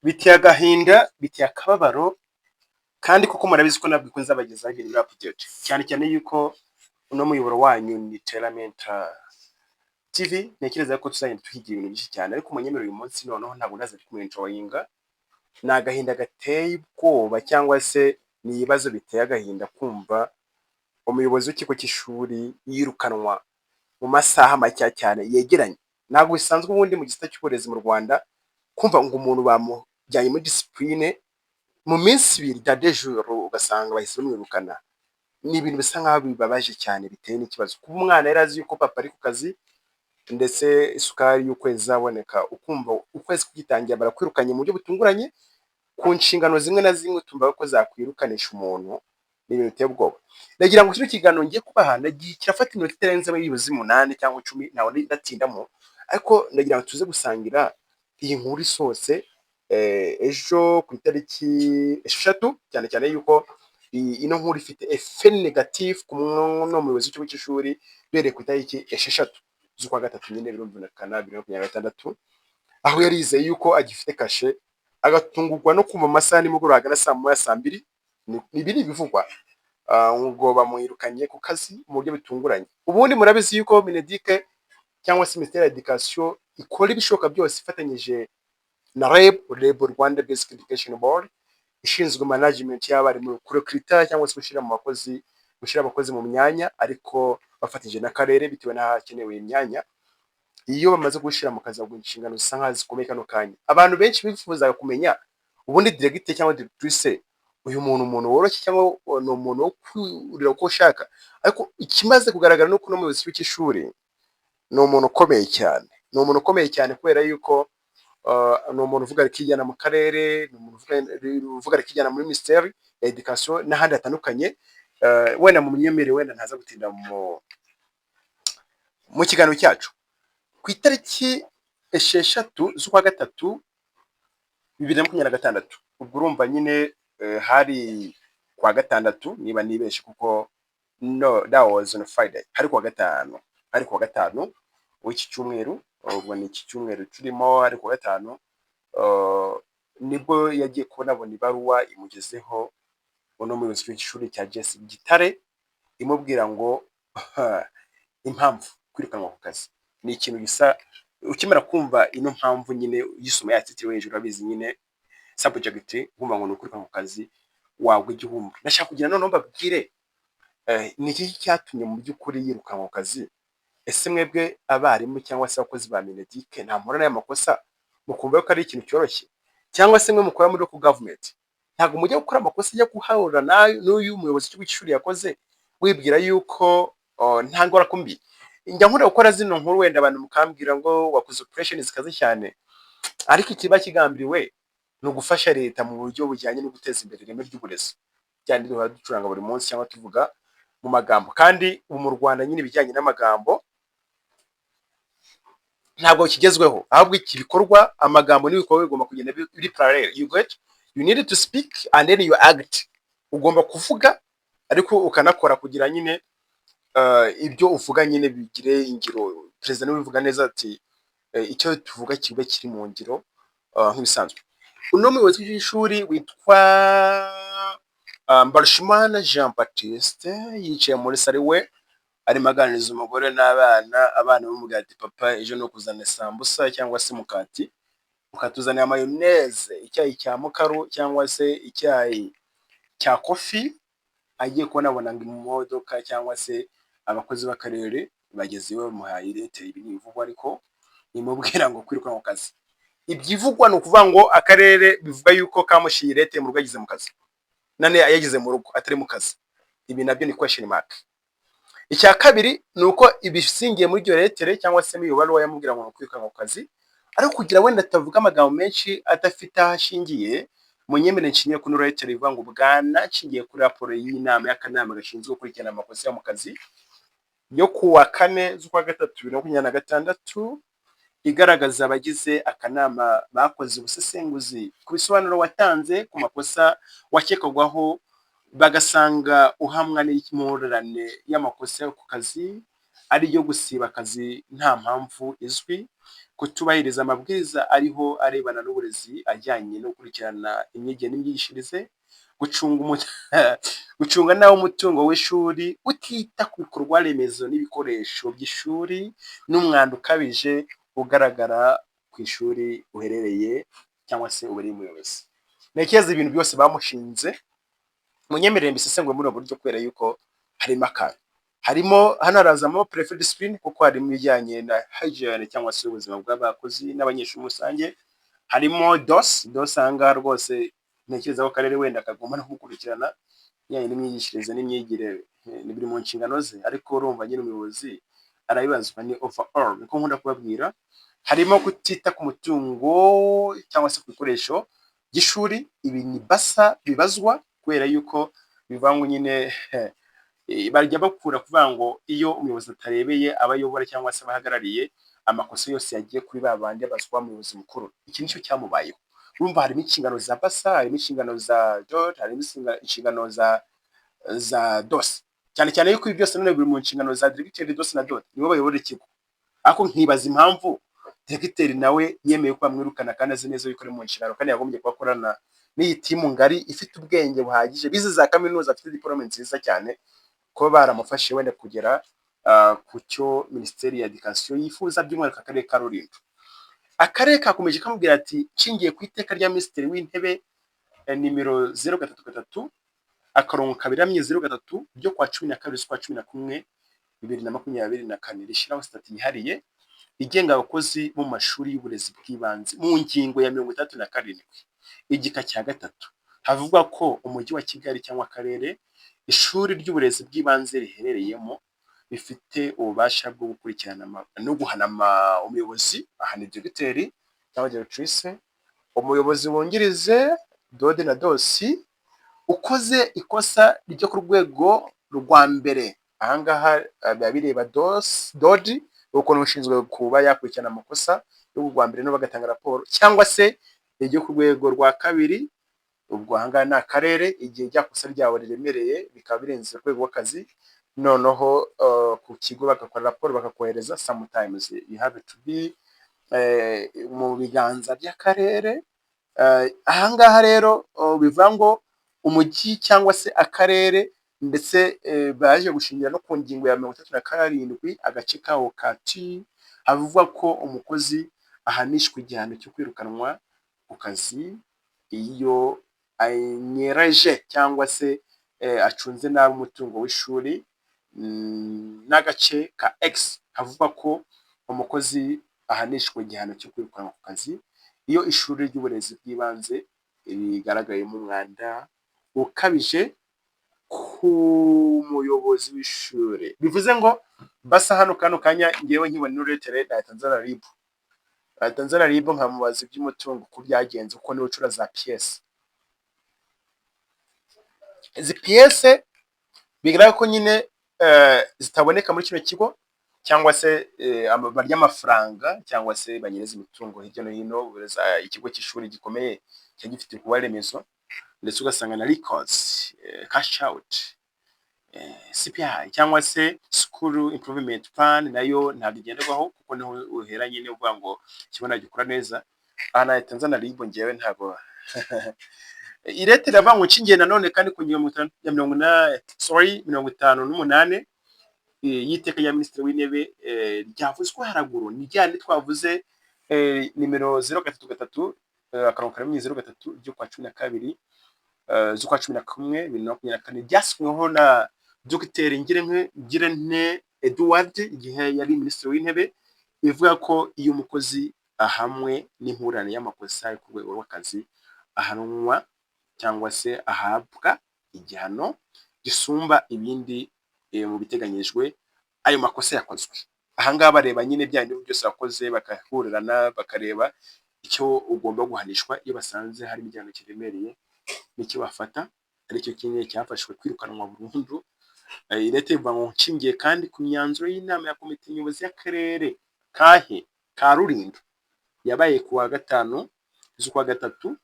Biteye agahinda, biteye akababaro, kandi koko murabizi ko nabwo nzabagezaho ibintu biri update, cyane cyane yuko uno muyoboro wanyu ni Teramenta TV. Ntekereza ko tuzagenda tuhigira ibintu byinshi cyane, ariko munyemerere uyu munsi noneho ntabwo ndaza kumwenjoyinga. Ni agahinda gateye ubwoba cyangwa se ni ibibazo biteye agahinda kumva umuyobozi w'ikigo cy'ishuri yirukanwa mu masaha make cyane yegeranye. Ntabwo bisanzwe ubundi mu gisata cy'uburezi mu Rwanda kumva ngo umuntu bamujyanye muri discipline, mu minsi 2 dans 2 jours ugasanga bahise bamwirukana. Ni ibintu bisa nkaho bibabaje cyane, biteye n'ikibazo. Kuba umwana yari azi yuko papa ari ku kazi, ndetse isukari y'ukwezi izaboneka, ukumva ukwezi kugitangira barakwirukanye mu buryo butunguranye ku nshingano zimwe na zimwe utumva ko zakwirukanisha umuntu, ni ibintu biteye ubwoba. Ndagira ngo kino kiganiro ngiye kubaha kirafata iminota itarenze byibuze 8 cyangwa 10, ntawe ndatindamo, ariko ndagira ngo tuze gusangira iyi nkuru isohotse ejo ku itariki 6, cyane cyane yuko ino nkuru ifite effet négatif ku muyobozi w'ikigo cy'ishuri duhereye ku itariki 6 z'ukwa gatatu nyine, birumvikana, 2026, aho yari yizeye yuko agifite kashe, agatungurwa no kumva amasaha ya nimugoroba ahagana saa 1, saa 2. Ibi ni ibivugwa, ngo bamwirukanye ku kazi mu buryo bitunguranye. Ubundi murabizi yuko MINEDUC cyangwa se Minisiteri ya Education ikora ibishoboka byose ifatanyije na REB, REB, Rwanda Basic Education Board, ishinzwe management y'abarimu, kurecruita cyangwa se gushyira mu bakozi, gushyira abakozi mu myanya, ariko bafatanyije n'akarere bitewe n'ahakenewe imyanya. Iyo bamaze gushyira mu kazi, baguha inshingano zisa nkaho zikomeye. Kano kanya abantu benshi bifuzaga kumenya ubundi directeur cyangwa directrice, uyu muntu, umuntu woroshye cyangwa ni umuntu wo kurira uko ushaka? Ariko ikimaze kugaragara ni uko uno muyobozi w'ishuri ni umuntu ukomeye cyane, ni umuntu ukomeye cyane, kubera yuko ni umuntu uvuga rikijyana mu karere, ni umuntu uvuga rikijyana muri Minisiteri ya Education n'ahandi hatandukanye. Wenda mu myemerere, wenda ntaza gutinda mu kiganiro cyacu. Ku itariki 6 z'ukwa gatatu 2026, ubwo urumva nyine hari kuwa gatandatu niba nibeshe, kuko no, that was on Friday, hari kuwa gatanu, hari kuwa gatanu w'iki cyumweru, ubwo ni iki cyumweru turimo, hari kuwa gatanu, nibwo yagiye kubona abona ibaruwa imugezeho, uno muyobozi w'ishuri cya GS Gitare, imubwira ngo impamvu kwirukanwa ku kazi. Ni ikintu gisa ukimara kumva ino mpamvu nyine, uyisoma yatitiriwe hejuru, urabizi nyine subject, kumva ngo ni ukwirukanwa ku kazi, wagwa igihumbi. Ndashaka kugira noneho mbabwire ni iki cyatumye mu by'ukuri yirukanwa ku kazi. Ese mwebwe abarimu cyangwa se abakozi ba MINEDUC nta muhura n'aya makosa, mukumva ko ari ikintu cyoroshye? Cyangwa se mwe mukora muri local government, ntabwo mujya gukora amakosa ajya guhura n'uyu muyobozi w'ikigo cy'ishuri yakoze, wibwira yuko nta ngaruka mbi? Njya nkunda gukora zino nkuru, wenda abantu mukambwira ngo wakoze operation zikaze cyane, ariko ikiba kigambiriwe ni ugufasha leta mu buryo bujyanye no guteza imbere ireme ry'uburezi, byandi duhora ducuranga buri munsi cyangwa tuvuga mu magambo. Kandi ubu mu Rwanda nyine ibijyanye n'amagambo ntabwo kigezweho, ahubwo iki bikorwa, amagambo n'ibikorwa bigomba kugenda biri parallel. You get, you need to speak and then you act. Ugomba kuvuga ariko ukanakora, kugira nyine ibyo uvuga nyine bigire ingiro. Perezida niwe ubivuga neza ati icyo tuvuga kibe kiri mu ngiro. Nk'ibisanzwe, uno muyobozi w'ishuri witwa Mbarushimana Jean Baptiste yicaye muri salle we, arimo aganiriza umugore n'abana. Abana bamubwira ati: "Papa, ejo ni ukuzana sambusa cyangwa se mukati, ukatuzanira mayoneze, icyayi cya mukaru cyangwa se icyayi cya coffee." Agiye kubona abona ngo imodoka cyangwa se abakozi b'akarere bageze iwe, bamuhaye lettre. Ibi ni ibivugwa, ariko imubwira ngo kwirukanwa ku kazi. Ibyivugwa ni ukuvuga ngo akarere bivuga yuko kamushyiriye lettre mu rugo yageze mu kazi, nane yageze mu rugo atari mu kazi. Ibi nabyo ni question mark. Icya kabiri ni uko ibisingiye muri iryo lettre cyangwa se muri iyo baruwa yamubwira ngo ni ukwirukanwa ku kazi, ariko kugira wenda atavuga amagambo menshi adafite aho ashingiye, munyemere nshingiye kuri lettre ivuga ngo: "Bwana, nshingiye kuri raporo y'inama y'akanama gashinzwe gukurikirana amakosa yo mu kazi yo kuwa 4 z'ukwa gatatu 2026, igaragaza abagize akanama bakoze ubusesenguzi ku bisobanuro watanze ku makosa wakekwagaho, bagasanga uhamwa n'impurirane y'amakosa yo ku kazi." ariyo gusiba akazi nta mpamvu izwi, kutubahiriza amabwiriza ariho arebana n'uburezi ajyanye no gukurikirana imyigire n'imyigishirize, gucunga nabi umutungo w'ishuri, utita ku bikorwa remezo n'ibikoresho by'ishuri, n'umwanda ukabije ugaragara ku ishuri uherereye cyangwa se ubereye umuyobozi. Ntekereza ibintu byose bamushinze, munyemerere mbisesengure muri ubu buryo, kubera yuko harimo akantu. Harimo hano harazamo préfet discipline, kuko harimo ibijyanye na hygiene cyangwa se ubuzima bw'abakozi n'abanyeshuri muri rusange, harimo DOS. DOS aha ngaha rwose ntekereza ko akarere wenda kagomba no gukurikirana ibijyanye n'imyigishirize n'imyigire, biri mu nshingano ze, ariko urumva nyine umuyobozi arabibazwa, ni overall, niko nkunda kubabwira. Harimo kutita ku mutungo cyangwa se ku bikoresho by'ishuri, ibi ni BASA bibazwa, kubera yuko bivuga ngo nyine bajya bakura kuvuga ngo iyo umuyobozi atarebeye abo ayobora cyangwa se abahagarariye, amakosa yose yagiye kuri ba bandi abazwa umuyobozi mukuru. Iki nicyo cyamubayeho. Urumva harimo inshingano za BASA, harimo inshingano za DOD, harimo inshingano za DOS. Cyane cyane yuko ibi byose none biri mu nshingano za diregiteri, DOS na DOD, nibo bayobora ikigo. Ariko nkibaza impamvu diregiteri nawe yemeye ko bamwirukana kandi azi neza yuko ari mu nshingano, kandi yagombye kuba akorana n'iyi team ngari ifite ubwenge buhagije, bize za kaminuza, afite diporome nziza cyane, kuba baramufashije wenda kugera ku cyo Minisiteri ya Éducation yifuza, by'umwihariko akarere ka Rulindo. Akarere kakomeje kamubwira ati: "Nshingiye ku iteka rya Minisitiri w'Intebe nimero 033-03 ryo kuwa 12 z'ukwa 11 2024 rishyiraho sitati yihariye igenga abakozi bo mu mashuri y'uburezi bw'ibanze, mu ngingo ya 67 igika cya gatatu havugwa ko Umujyi wa Kigali cyangwa akarere ishuri ry'uburezi bw'ibanze riherereyemo bifite ububasha bwo gukurikirana no guhana umuyobozi, aha ni diregiteri cyangwa directrice, umuyobozi wungirije, DOD na DOS, ukoze ikosa ryo ku rwego rwa mbere." Ahangaha biba bireba DOS, DOD, kuko niwe ushinzwe kuba yakurikirana amakosa yo ku rwa mbere no bagatanga raporo, cyangwa se iryo ku rwego rwa kabiri, ubwo ahangaha ni akarere, igihe rya kosa ryawe riremereye bikaba birenze urwego rw'akazi, noneho ku kigo bagakora raporo bakakohereza. Sometimes you have to be mu biganza by'akarere. Ahangaha rero bivuga ngo umujyi cyangwa se akarere, ndetse baje gushingira no ku ngingo ya 67 agace kawo ka T, havuga ko umukozi ahanishwa igihano cyo kwirukanwa ku kazi iyo anyereje cyangwa se acunze nabi umutungo w'ishuri, n'agace ka X havuga ko umukozi ahanishwa igihano cyo kwirukanwa ku kazi iyo ishuri ry'uburezi bw'ibanze rigaragayemo umwanda ukabije ku muyobozi w'ishuri. Bivuze ngo basa hano kano kanya ngewe nkibona ino lettre nahita nzana RIB, nahita nzana RIB nkamubaza iby'umutungo uko byagenze, kuko niwe ucura za pièces. Izi pièces bigaragara ko nyine zitaboneka muri kino kigo, cyangwa se barya amafaranga cyangwa se banyereza imitungo hirya no hino. Ikigo cy'ishuri gikomeye kiba gifite ibikorwa remezo, ndetse ugasanga na records, cash out, CPI cyangwa se school improvement plan nayo ntabwo igenderwaho, kuko niho uhera nyine uvuga ngo ikigo gikora neza. Aha nahita nzana RIB ngewe. Ntabwo i lettre iravuga ngo nshingiye nanone kandi ku ngingo ya 80, sorry, 58 y'iteka rya Minisitiri w'Intebe ryavuzwe haraguru, ni rya rindi twavuze, nimero 033-03 ryo kuwa 12 z'ukwa 11 2024, ryasinyweho na Dogiteri Ngirente Edouard igihe yari Minisitiri w'Intebe, ivuga ko iyo umukozi ahamwe n'impurirane y'amakosa yo ku rwego rw'akazi ahanwa cyangwa se ahabwa igihano gisumba ibindi mu biteganyijwe ayo makosa yakozwe. Aha ngaha bareba nyine bya bindi byose wakoze bakahurirana, bakareba icyo ugomba guhanishwa. Iyo basanze harimo igihano kiremereye nicyo bafata, aricyo kimwe cyafashwe, kwirukanwa burundu. I lettre ivuga ngo nshingiye kandi ku myanzuro y'inama ya komite nyobozi y'akarere kahe ka Rulindo yabaye ku wa 5 z'ukwa 3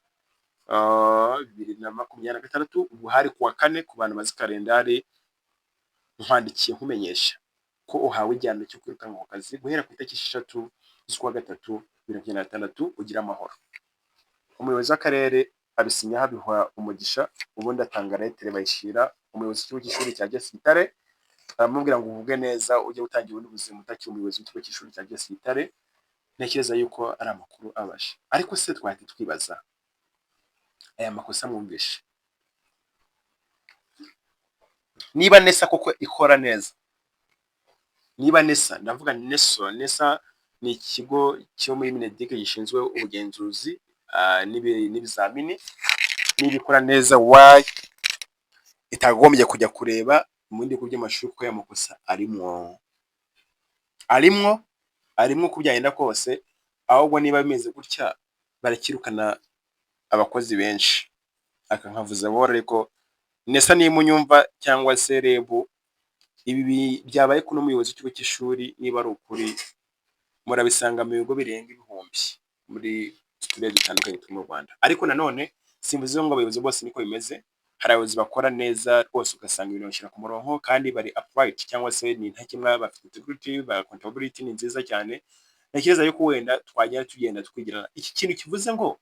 2026, ubu hari ku wa kane ku bantu bazi kalendari, nkwandikiye nkumenyesha ko Ko uhawe igihano cyo kwirukanwa ku kazi guhera ku itariki 6 z'ukwa gatatu 2026. Ugira amahoro. Umuyobozi w'akarere abisinyaho, abiha umugisha, ubundi atanga lettre, bayishyira umuyobozi w'ikigo cy'ishuri cya GS Gitare, aramubwira ngo uvuge neza, ujye gutangira ubundi buzima utakiri umuyobozi w'ikigo cy'ishuri cya GS Gitare. Ntekereza yuko ari amakuru abaje, ariko se twahita twibaza aya makosa mwumvishe, niba NESA koko ikora neza, niba NESA, ndavuga NESO, NESA ni ikigo cyo muri MINEDUC gishinzwe ubugenzuzi n'ibizamini, niba ikora neza, why itagombye kujya kureba mu bindi bigo by'amashuri? Kuko aya makosa arimwo, arimwo, arimwo uko byagenda kose. Ahubwo niba bimeze gutya, barakirukana abakozi benshi. Aka nkavuze buhoro, ariko NESA niba unyumva cyangwa se REB, ibi byabaye kuri umuyobozi w'ikigo cy'ishuri, niba ari ukuri, murabisanga mu bigo birenga ibihumbi muri uturere dutandukanye two mu Rwanda. Ariko nanone simvuze ngo abayobozi bose niko bimeze. Hari abayobozi bakora neza rwose, ugasanga ibintu bashyira ku murongo kandi bari upright cyangwa se ni intakemwa, bafite integrity, ba accountability ni nziza cyane. Ntekereza yuko wenda twagenda tugenda twigirana iki kintu kivuze ngo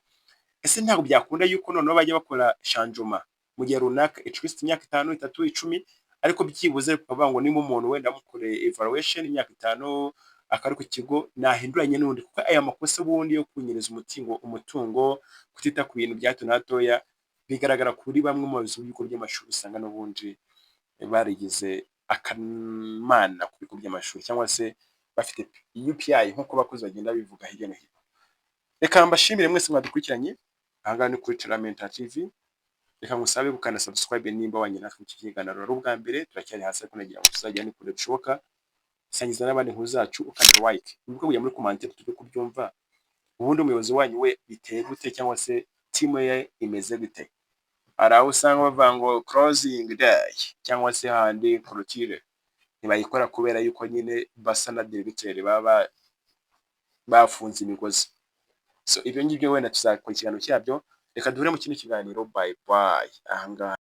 ese ntabwo byakunda yuko noneho bajya bakora changement mu gihe runaka, at least imyaka 5, 3, 10, ariko byibuze bakavuga ngo niba umuntu wenda amukoreye evaluation imyaka 5 akaba ari ku kigo, nahinduranye n'undi? Kuko aya makosa ubundi yo kunyereza umutungo, kutita ku bintu bya hato na hatoya, bigaragara kuri bamwe mu bayobozi b'ibigo by'amashuri. Usanga n'ubundi barigize akamana ku bigo by'amashuri cyangwa se bafite UPI nk'uko abakozi bagenda bivuga hirya no hino. Reka mbashimire mwese mwadukurikiranye. Aha ngaha ni kuri Taramenta TV. Reka ngusabe gukanda subscribe nimba wanye natwe iki kiganiro ari ubwa mbere. Turacyari hasi, ariko nagira ngo tuzagere kure bishoboka. Sangiza n'abandi inkuru zacu, ukanda like, wibuke kujya muri commentaire tujye kubyumva. Ubundi umuyobozi wanyu we biteye gute, cyangwa se team ye imeze gute? Hari aho usanga bavuga ngo closing day cyangwa se handi clôture ntibayikora kubera yuko nyine basa na directeur baba bafunze imigozi. So ibyo ngibyo wenda tuzakora ikiganiro cyabyo. Reka duhure mu kindi kiganiro. Bye bye ahangaha.